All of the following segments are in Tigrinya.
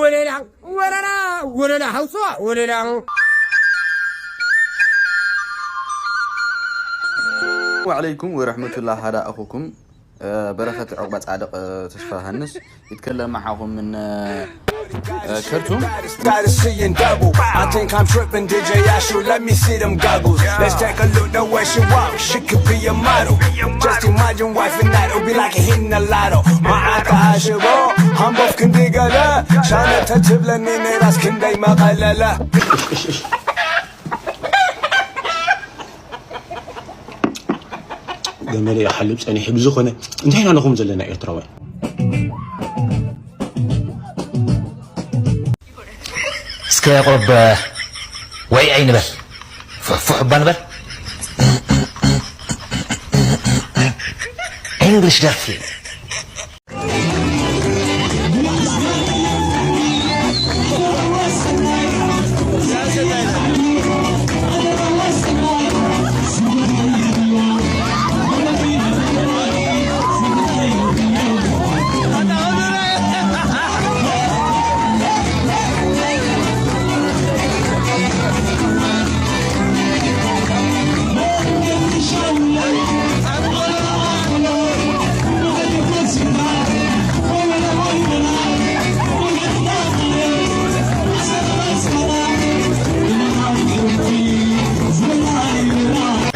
ወለላ ወለላ ወለላ ሓውሶ ወለላ። وعليكم ورحمة الله. هذا أخوكم، آه، بركة عقبة عادق، آه، تشفى هنس. يتكلم معكم من، آه، آه، كرتون. Gotta see and double. I think I'm tripping, D J Astro, let me see them goggles. Let's take a look the way she walk, she could be a model. Just imagine wife and that, it'll be like hitting the lotto. My eye to Ashiro, I'm both can dig it up. Shana to Tivlin in it, that's can they makalala. ገመለ ይሓልብ ጸኒሑ። ብዝኾነ እንታይ ኢና ንኹም ዘለና ኤርትራውያን? እስከ ቁሩብ ወይ ኣይንበል፣ ፉሕፉሕ እባ ንበል። English ደርፊ።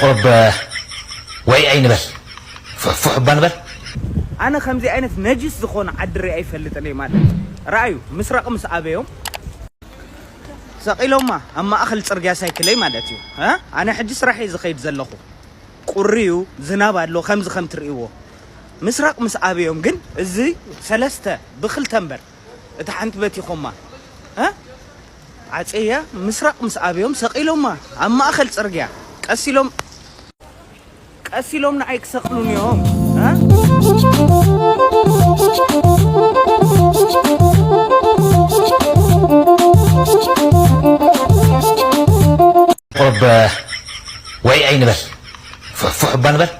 ቁሩብ ወይ ኣይንበል፣ ፉሕፉሕ እባ ንበል። ኣነ ከምዚ ዓይነት ነጅስ ዝኾነ ዓዲ ሪኣ ኣይፈልጥን እየ ማለት እዩ። ረኣዩ ምስራቕ ምስ ኣበዮም ሰቒሎማ ኣብ ማእኸል ፅርግያ ሳይክለይ ማለት እዩ። እ? ኣነ ሕጂ ስራሕ እየ ዝኸይድ ዘለኹ። ቁሪ እዩ፣ ዝናብ ኣሎ ከምዚ ከም ትርእይዎ። ምስራቕ ምስ ኣበዮም ግን እዚ ሰለስተ ብክልተ እምበር እታ ሓንቲ በቲኾማ። እ? ዓፀያ ምስራቕ ምስ ኣበዮም ሰቒሎማ ኣብ ማእኸል ፅርግያ ቀስ ኢሎም ቀስ ኢሎም ንዓይ ክሰቕሉኒ እዮም። እ? ቁሩብ ወይ ኣይንበል፣ ፉሕፉሕ እባ ንበል።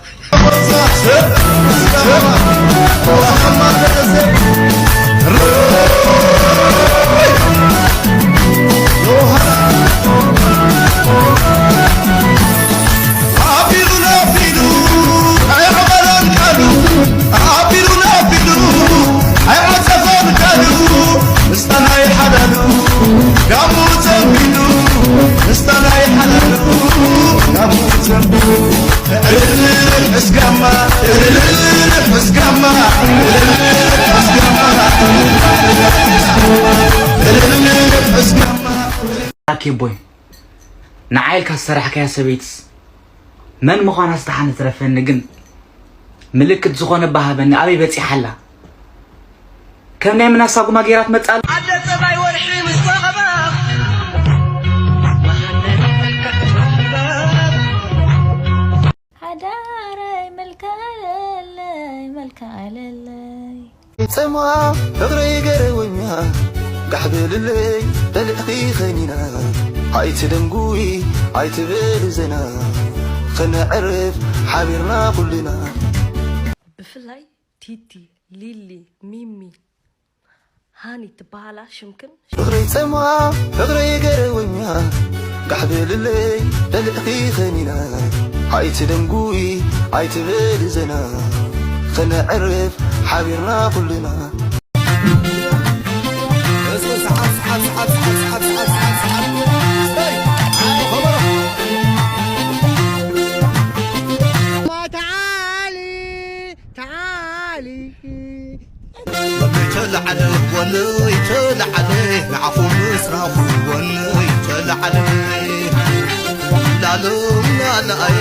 ኣኬቦይ፣ ንዓይ ኢልካ ዝሰራሕካያ ሰበይትስ መን ምዃናስ ደሓን ትረፈኒ፣ ግን ምልክት ዝኾነ እባ ሃበኒ፣ ኣበይ በጺሓ ኣላ? ከም ናይ ምናሳ ጉማ ገይራ ትመጽእ ኣላ። ኣደ ጸባይ ወርሒ ምስ ኮኸባ ሓዳረይ መልክዓ ለለይ መልክዓ ለለይ ጸማ ፍቕረይ ገረወኛ ጋሕ በልለይ በልዕኺ ኸኒና ኣይትደንጉይ ኣይትበል ዘና ኸነዕርፍ ሓቢርና ኩልና። ብፍላይ ቲቲ፣ ሊሊ፣ ሚሚ፣ ሃኒ ትበሃላ ሽምክን ፍቕረይ ጸማ ፍቕረይ ገረወኛ ጋሕ በልለይ በልዕኺ ኸኒና ኣይትደንጉይ ኣይትበል ዘና ኸነዕርፍ ሓቢርና ኩልና። ተላዓለ ወነይ ተላዓለ ንዓኹም ምስራኹ ወነይ ተላዓለ ላሎም ላላኣይ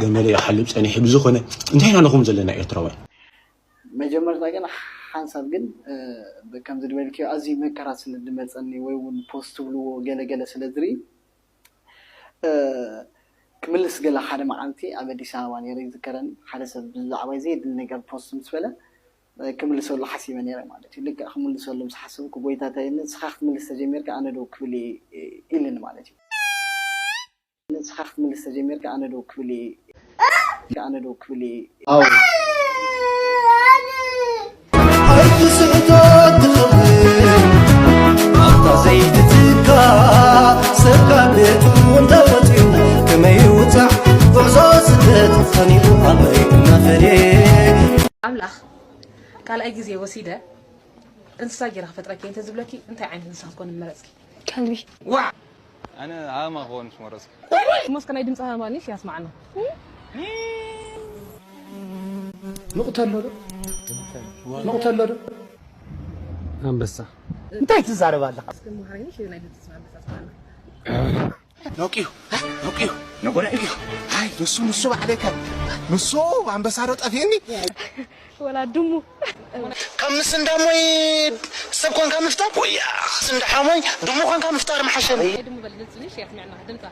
ገመለ ይሓልብ ጸኒሑ። ብዝኾነ እንታይ ኢና ንኹም ዘለና ኤርትራውያን? መጀመርታ ግን ሓንሳብ ግን ከምዚ ዝበልክዮ ኣዝዩ መከራ ስለ ዝመፀኒ ወይ እውን ፖስት ትብልዎ ገለገለ ስለ ዝርኢ ክምልስ ገለ ሓደ መዓልቲ ኣብ ኣዲስ ኣበባ ነይረ ይዝከረኒ ሓደ ሰብ ብዛዕባይ ዘየድሊ ነገር ፖስት ምስ በለ ክምልሰሉ ሓሲበ ነይረ ማለት እዩ። ልክዕ ክምልሰሉ ምስ ሓሰብኩ፣ ጎይታ እንታይ ኢልኒ፣ ንስኻ ክትምልስ ተጀሚርካ ኣነ ደው ክብል እየ ኢልኒ ማለት እዩ። ንስኻ ክትምልስ ተጀሚርካ ኣነ ደው ክብል እየ፣ ኣነ ደው ክብል እየ። ኣዎ። ኣይትስእቶ ትኸውን ኣብታ ዘይትትካ፣ ሰብ ካብ ቤቱ እንተወፂኡ ከመይ ይውፃዕ? ጉዕዞ ስደት ኸኒኡ ኣበይ እናኸደ? ኣምላኽ ካልኣይ ግዜ ወሲደ እንስሳ ጌረ ክፈጥረኪ እንተዝብለኪ እንታይ ዓይነት እንስሳ ክትኮኒ ምመረጽኪ? ከልቢ። ዋዕ! ኣነ ሃማ ክኾን ምስ መረጽኩ። እሞ እስከ ናይ ድምፂ ሃማኒስ ያስማዕና። ንቑተሎ ዶ? ንቑተሎ ዶ? ኣንበሳ። እንታይ ትዛረብ ኣለኻ? እስከ መሃረኒ፣ ሽዑ ናይ ድምፂ ኣንበሳ ስማዕና። ነቂዩ፣ ነቂዩ፣ ነጎዳ እዩ። ኣይ፣ ንሱ፣ ንሱ ባዕለይ ከ፣ ንሱ ኣንበሳ ዶ ጠፊእኒ? ወላ ድሙ። ካብ ምስ እንዳሞይ ሰብ ኮንካ ምፍጣር? ወያ፣ ምስ እንዳሓሞይ ድሙ ኮንካ ምፍጣር ምሓሸኒ። ድሙ በል፣ ድምፂ ንሽ ያስምዕና፣ ድምፃ።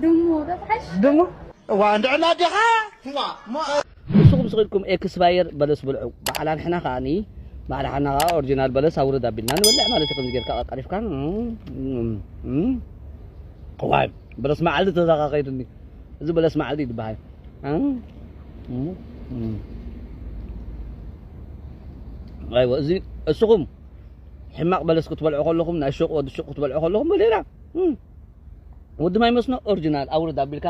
ድሙ፣ ዶ ትሓሽ? ድሙ? እዋ፣ እንድዕና ዲኻ? እዋ፣ ሞ-፣ ንስኹም ስቕ ኢልኩም ኤክስፓየር በለስ ብልዑ። ባዕላ ንሕና ከኣኒ፣ ባዕላ ሓና ከኣ ኦሪጂናል በለስ ኣውርድ ኣቢልና ንበልዕ ማለት እዩ። ከምዚ ጌርካ ቀሪፍካ፣ እም፣ እም፣ እም። እዋይ፣ በለስ መዓልቲ ተዛኻ ከይድኒ። እዚ በለስ መዓልቲ ይትበሃል። እም፣ እም፣ እም። ኣይወ፣ እዚ እስኹም ሕማቕ በለስ ክትበልዑ ከለኹም፣ ናይ ሹቕ ወዲ ሹቕ ክትበልዑ ከለኹም በሌላ። እም። ወዲ ማይ መስኖ ኦሪጂናል ኣውርድ ኣቢልካ፣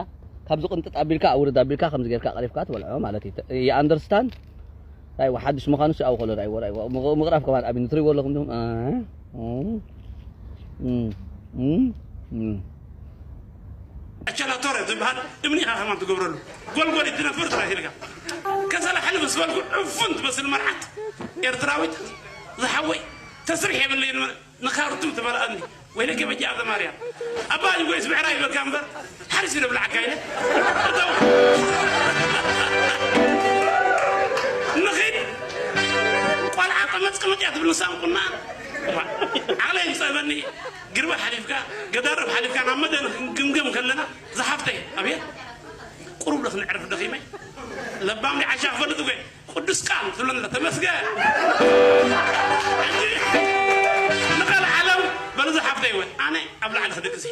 ካብ ዝቕንጥጥ ኣቢልካ ኣውርድ ኣቢልካ፣ ከምዚ ጌርካ ቀሪፍካ ትበልዖ ማለት እዩ። ተ-፣ you understand? ራይዎ ሓድሽ ምዃኑ ሲ ኣውኸሎ ራይዎ፣ ራይዎ። ምቕ-፣ ምቕራፍ ከማን ኣብዩ ንትሪዎ ኣለኹም ዲኹም? እ፣ እ፣ እ፣ እ፣ እ። ኣቸላቶረ ዝበሃል እምኒ ኢኻ ከማን ትገብረሉ። ጎልጎል ትነፍር ጥራይ ኢልካ። ከሰላ ሕልፍ ምስ በልኩ ዕፉን ትመስል መርዓት ኤርትራዊት ዝሓወይ ተስሪሕ የብለይን። ንካርቱም ትመልኣኒ። ወይለከ በጃ ኣበ ማርያም። ኣባ ንጎይስ ብዕራይ በልካ እምበር፣ ሓሪስ ይደብላዓካ ኢለ። እተው። ንኺድ። ቆልዓ ቅመጽ ቅመጽ እያ ትብል ንሳን ቁና። ዓቕለይ ይጸበኒ። ግርባ ሓሊፍካ፣ ገዳረብ ሓሊፍካ ናብ መደረ ክንግምገም ከለና፣ ዝሓፍተይ፣ ኣብየት። ቁሩብ ዶ ክንዕርፍ ደኺመ? ለባም ዲ ዓሻ ክፈልጥ እኮ። ቅዱስ ቃል ትብለና ተመስገን። ሕጂ ንቃል ዓለም በሉ ዝሓፍተይ ወይ ኣነ ኣብ ላዕሊ ክደቅሲ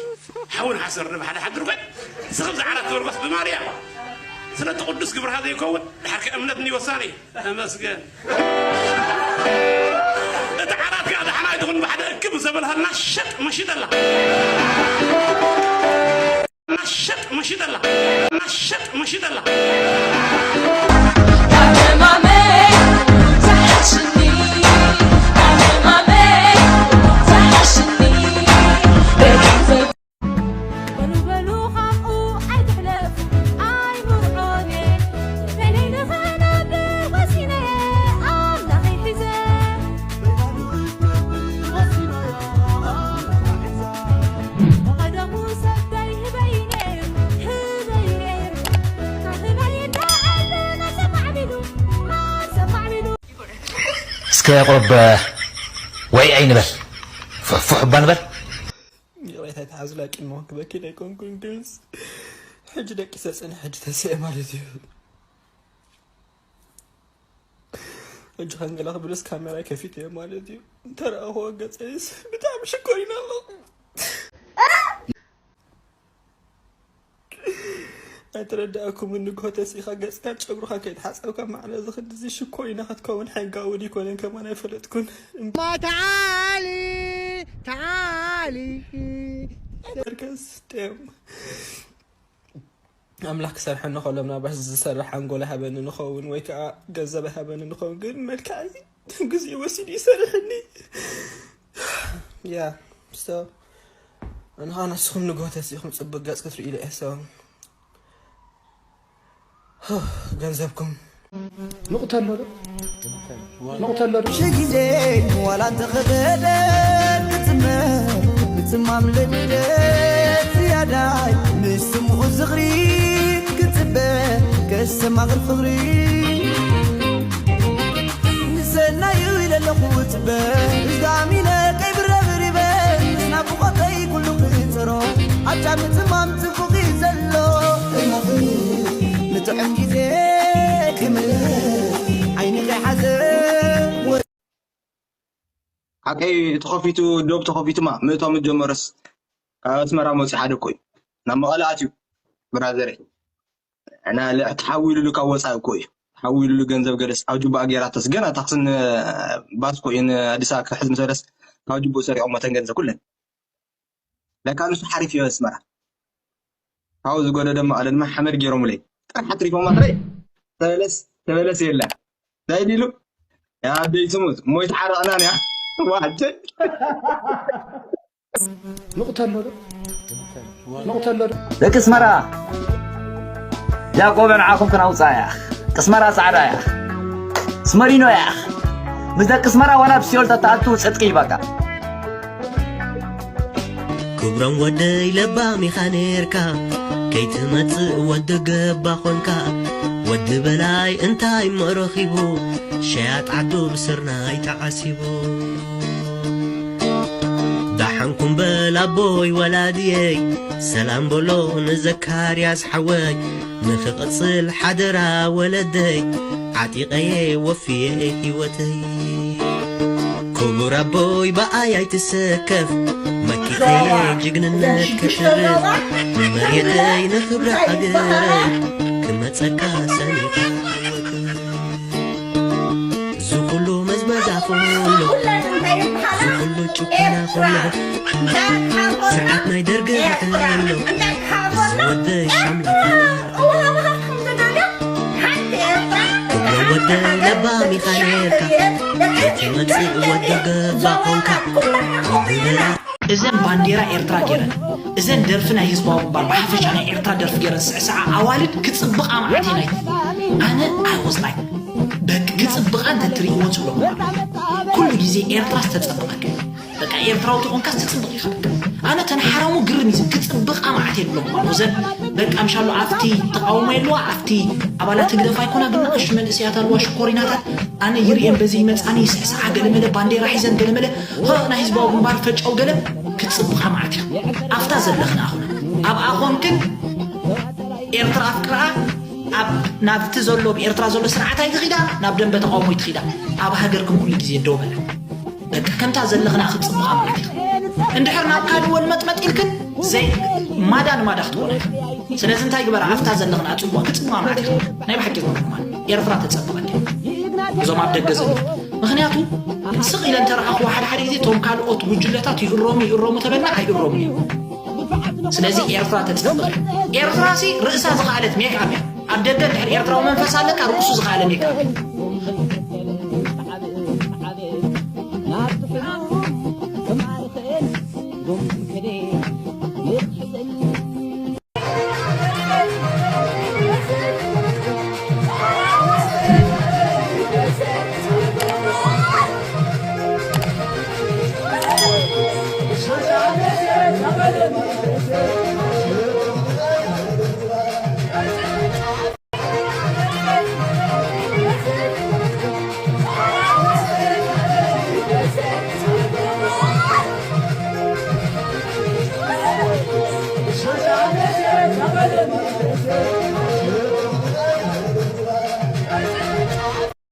ሓውን ሓሰር ንባሕሊ ሓድር ኮይ ስኽብ ዝዓራት ትበልኳስ ብማርያም ስለቲ ቅዱስ ግብርኻ ዘይከውን ድሓር ከ እምነት እንዲ ወሳኒ ተመስገን። እቲ ዓራት ከኣ ዳሕና ኣይትኹን ባሕደ እክብ ዘበልሃልና ሸጥ መሽጠላ። ናሸጥ መሽጠላ ናሸጥ መሽጠላ። እስከ ቁሩብ ወይ ኣይንበል፣ ፉሕፉሕ እባ ንበል። ይቕሬታ ይትሓዙላ፣ ቂም ክበኪል ኣይኮንኩን፣ ግንስ ሕጂ ደቂሰ ጽንሕ፣ ሕጂ ተሲኤ ማለት እዩ። ሕጂ ከንገላ ክብልስ ካሜራይ ከፊተዮ ማለት እዩ። እንተረኣኽዎ ገጸይስ ብጣዕሚ ሽኮሪና ኣሎ። ኣይተረዳእኩምን ንግሆ ተሲእኻ ገጽካን ጨጉርኻን ከይተሓጸብካ ማዕረ እዚ ክንድዚ ሽኮሪና ክትከውን ሕጋዊ ድይኮነን ከማን ኣይፈለጥኩን። እማ ተዓሊ ተዓሊ እምበርከስ ጤም ኣምላኽ ክሰርሐኒ ከሎ ምናልባሽ ዝሰርሕ ሓንጎል ኣይሃበኒ ንኸውን ወይ ከዓ ገንዘብ ኣይሃበኒ ንኸውን፣ ግን መልክዐይ ግዜ ወሲዱ ይሰርሕኒ። ያ፣ so፣ ኣነ ኸዓ ንስኹም ንግሆ ተሲእኹም ጽቡቕ ገጽ ክትርእዩ ኢለ እየ፣ so፣ ገንዘብኩም ንቑተሎ ዶ? ንቑተሎ ዶ? ሽግዜ ዋላ እንተኸበደ ክጽመ ምጽማም ለሚደ ዝያዳይ ምስ ስምኡ ዝኽሪ ክጽበ ከሰማቕል ፍቕሪ ንሰናዩ ኢለ ኣለኹ ጽበ እዛሚነ ከይብረብሪበ ምስ ናፍቖተይ ኩሉ ክጸሮ ኣጫ ምጽማም ጽቡቕ እዩ ዘሎ እሞ ንጥዕም ግዜ ክምለስ ሓቀይ ተኸፊቱ፣ ዶብ ተኸፊቱማ ምእታው መጀመርስ ካብ ኣስመራ መፂኡ ሓደ እኮ እዩ። ናብ መቐለ ኣትዩ ብራዘረይ። እና ል-፣ ተሓዊሉሉ ካብ ወፃኢ እኮ እዩ። ተሓዊሉሉ ገንዘብ ገለስ ኣብ ጅቡኣ ገይራተስ ገና ታክስን ባስ እኮ እዩ ንኣዲስ ኣበባ ክሕዝ ምስ በለስ ካብ ጅቡኡ ሰሪቖሞ ተን ገንዘብ ኩለን። ለካ ንሱ ሓሪፍ እዩ ኣስመራ። ካብኡ ዝጎደደ መቐለ ድማ ሓመድ ገይሮምለይ። ጥራሕ ኣትሪፎም ኣኽለይ። ተበለስ፣ ተበለስ የለን። እንታይ ኢሉ? ያ ኣደይ ትሙት፣ እሞ ይትዓረቕናን እያ። ዋዕተ። ንቑተሎ ዶ? ንቑተሎ ዶ? ደቂ ኣስመራ፣ ያዕቆብ ንዓኹም ክነውፅኣ እያ። ኣስመራ ፃዕዳ እያ። ኣስመሪኖ እያ። ምስ ደቂ ኣስመራ ዋላ ኣብ ሲኦል ተተኣቱ ፅድቂ ይበቃ። ክብሮም ወደይ ለባም ኢኻ ኔርካ፣ ከይትመጽእ ወዲ ገባ ኾንካ። ወዲ በላይ እንታይ እሞ ረኺቡ፣ ሸያጥ ዓዱ ብስርናይ ተዓሲቡ። ደሓንኩም በል ኣቦይ ወላድየይ፣ ሰላም በሎ ንዘካርያስ ሓወይ። ንኽቕጽል ሓደራ ወለደይ፣ ዓጢቐየ ወፍየ ህይወተይ። ክቡር ኣቦይ ብኣይ ኣይትሰከፍ፣ መኪተየ ጅግንነት ከተርፍ፣ ንመሬተይ ንኽብሪ ሃገረይ፣ ክመጸካ ሰኒኻ ህይወተይ። እዚ ኩሉ መዝመዛ ኩሉ፣ እዚ ኩሉ ጭቆና ኩሉ፣ ስርዓት ናይ ደርጊ ዝሕሎ፣ እዚ ወደይ ሻምላ ክብረ ወደይ ለባም ኢኻ ኔርካ፣ ከይትመጽእ ወዲ ገባ ኾንካ። እዘን ባንዴራ ኤርትራ ገይረን፣ እዘን ደርፊ ናይ ህዝባዊ ግንባር ብሓፈሻ ናይ ኤርትራ ደርፊ ገይረን ዝስዕስዓ ኣዋልድ ክጽብቓ መዓት ናይ ኣነ I was like በቃ ክጽብቓ እንተ ትርእይዎ ትብሎ። ኩሉ ግዜ ኤርትራ ዝተጸብቐት። በቃ ኤርትራዊ ተኾንካስ ትጽብቕ ኢኻ። በቃ ኣነ ተን ሓራሙ ግርም እዩ ክጽብቓ መዓት የብሎም እኮ። እዘን በቃ ምሻሉ ኣብቲ ተቃውሞ የለዋ፣ ኣብቲ ኣባላት ህግደፍ ኣይኮና፣ ግን ንእሽቱ መንእሰያት ኣለዋ ሽኮሪናታት። ኣነ ይርእየን በዚ ይመጻኒ ይስዕስዓ ገለመለ ባንዴራ ሒዘን ገለመለ ሆ ናይ ህዝባዊ ግንባር ፈጨው ገለ ክጽብቓ መዓት ኢኻ። ኣብታ ዘለኽና ኣኹና ኣብ ኣኾንክን ኤርትራ ኣፍቅርኣ ኣብ ናብቲ ዘሎ ብኤርትራ ዘሎ ስርዓት ኣይትኺዳ ናብ ደንበ ተቃውሞ ይትኺዳ። ኣብ ሃገርኩም ኩሉ ግዜ ደው በላ። በቃ ከምታ ዘለኽና ክጽብቓ ማለት እዩ። እንድሕር ናብ ካልእ ወልመጥመጥ ኢልክን ዘይ ማዳ ንማዳ ክትኮና ኢኻ። ስለዚ እንታይ ግበራ ኣብታ ዘለኽና ጽቡቕ ክጽብቓ ማለት እዩ። ናይ ብሓቂ ዝመርኩ ማለት ኤርትራ ተጸብቐት እያ። እዞም ኣብ ደገ ዘለዉ ምኽንያቱ ስቕ ኢለ እንተረኣኽዎ ሓደ ሓደ ግዜ እቶም ካልኦት ጉጅለታት ይእረሙ ይእረሙ ተበልና ኣይእረሙን እዩ። ስለዚ ኤርትራ ተጸብቐ። ኤርትራ ሲ ርእሳ ዝኸኣለት ሜክኣፕ እያ። ኣብ ደገ እንድሕር ኤርትራዊ መንፈስ ኣለካ ርእሱ ዝኸኣለ ሜክኣፕ እዩ።